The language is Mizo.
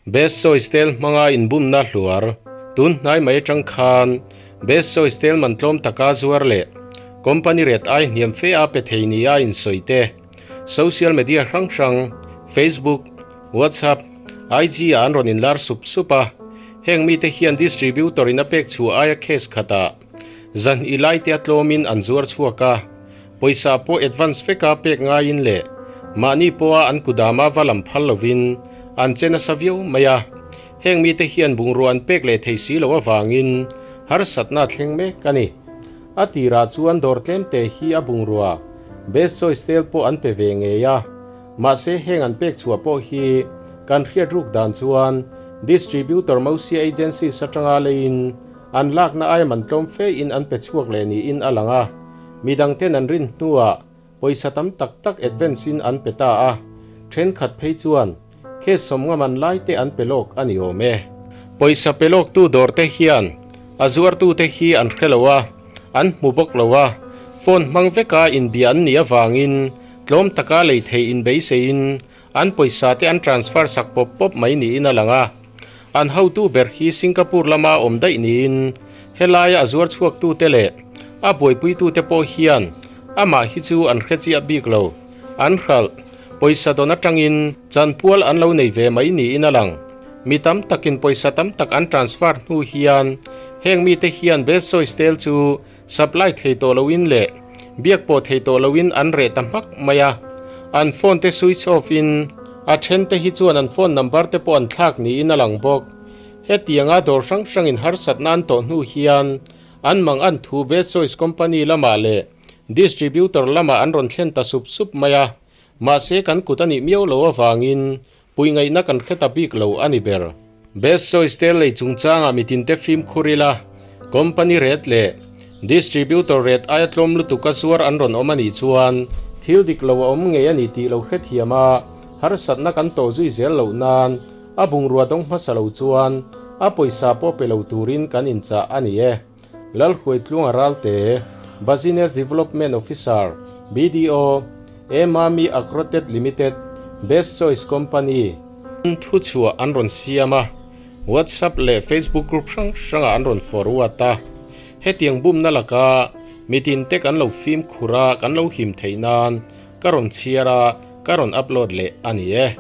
Best Choice Tel hmanga inbumna hluar tun hnai mai atang khan Best Choice Tel man tlawm taka zuar leh company rate ai hniam fe a pe thei nia insawi te social media hrang hrang Facebook, WhatsApp, IG ah an rawn inlar sup sup a. Heng mite hian distributor in a pek chhuah aia case khatah zan i lai te a tlawmin an zuar chhuak a, pawisa pawh advance veka pek ngaiin leh mahni pawha an kudama va lam phal lovin an che nasa viau mai a. Heng mite hian bungrua an pek leh thei si loh avangin harsatna a thleng mek a ni. A tirah chuan dawr tlemte hi a bungrua Best Choice tel pawh an pe ve ngei a. Mahse heng an pek chhuah pawh hi kan hriat ruk dan chuan Distributor Mosia Agencies atanga leiin an lakna aia man tlawm fe in an pe chhuak leh niin a lang a, midang ten an rin hnuah pawisa tam tak tak advance in an pe ta a, thenkhat phei chuan case 50 man lai te an pe lawk a ni awm e. Pawisa pe lawk tu dawr te hian a zuartu te hi an hre lo a, an hmu bawk lo a, phone hmang veka inbia an nih avangin Tlawm taka lei theih inbeiseiin an pawisa te an transfer sak pawp pawp mai niin a lang a. An hotu ber hi Singapore lama awm daih niin helaia a zuar chhuaktute leh a buaipuitute pawh hian amah hi chu an hre chiah bik lo. An hralh pawisa dawn atangin chanpual an lo nei ve mai niin a lang. Mi tam takin pawisa tam tak an transfer hnu hian heng mite hian Best Choice tel chu Supply thei tawh loin leh biak pawh thei tawh loin an reh ta hmak mai a, an phone te switch off in a then te hi chuan an phone number te pawh an thlak niin a lang bawk. Hetianga dawr hrang hrangin harsatna an tawh hnu hian an mang an thu Best Choice Company lamah leh Distributor lamah an rawn thlen ta sup sup mai a, mahse kan kut a nih miau lo avangin Pui ngaihna kan hre ta bik lo a ni ber. Best Choice te lei chungchangah mitinte fimkhur ila, company rate leh distributor rate aia tlawm lutuk a zuar an rawn awm a nih chuan thil dik lo a awm ngei a ni tih lo hrethiam a, harsatna kan tawh zui zel loh nan a bungrua dawng hmasa lo chuan a pawisa pawh pe lo turin kan inchah a ni e. Lalhruaitlunga Ralte, Business Development Officer, BDO, Emami Agrotech Limited, Best Choice Company. Thu chhuah an rawn siam a, WhatsApp leh Facebook group hrang hrangah an rawn forward a. Hetiang bumna laka mitin te kan lo fimkhur a, kan lo him theih nan ka rawn chhiar a, ka rawn upload leh a ni e.